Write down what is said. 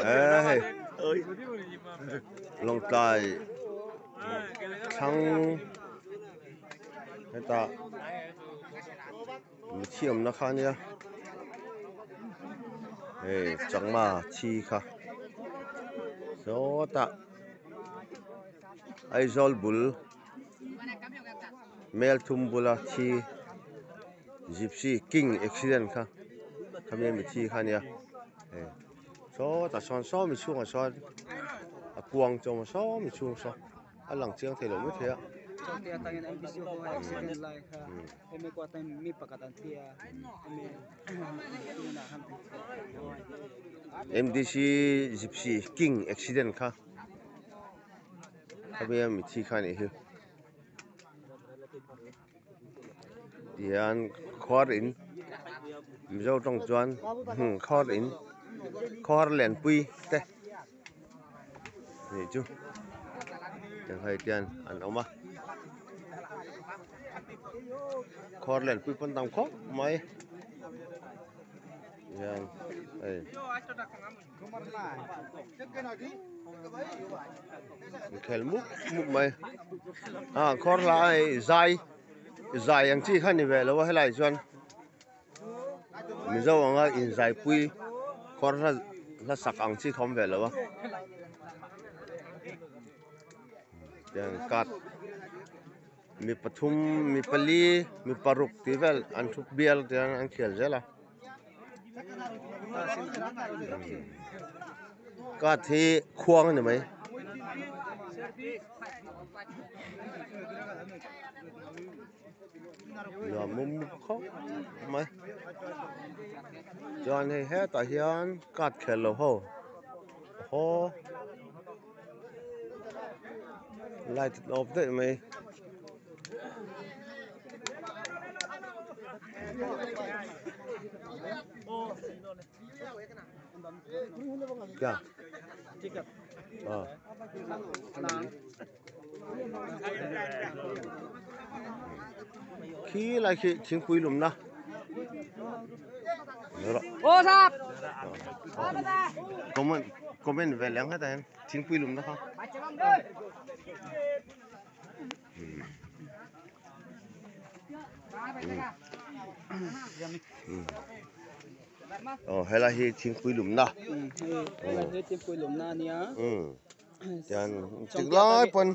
He hei Lawngtlai thlang hetah mitthi awmna kha ania hei chakma thi kha sawtah Aizawl bul Melthum bula thi Gypsy King accident kha khami a mitthi kha ania hei sawtah sawn saw mi chhungah sawn a kuang chu a awm a saw mi chhung saw a lang chiang thei lo maithei a. M_D_C Gypsy King accident kha khami a mitthi kha a nih hi. Tihian khuar in Mizo tawng chuan khuar in khuar lianpui te nih chu tiang hei tian an awm a khuar lianpui pawn tam khawp mai tihian hei. Inkhel mup mup mai a khawr hla hei zai zai ang chi kha ni ve lo a helai chuan mizo anga inzaipui khawr hla hla sak ang chi kha awm ve lo a tiang card mi pathum mi pali mi paruk tih vel an thu bial tiang an khel zel a. Card hi khuang a ni mai. Nuam mum mum khawp mai. Chuan hei hetah hian card khel lo ho haw light an off daih mai. Khi lai khi thingpui lumna comment comment ve leh ang hetah hian thingpui lumna kha. Aw helai hi thingpui lumna helai hi thingpui lumna ania tian tik lai pawn.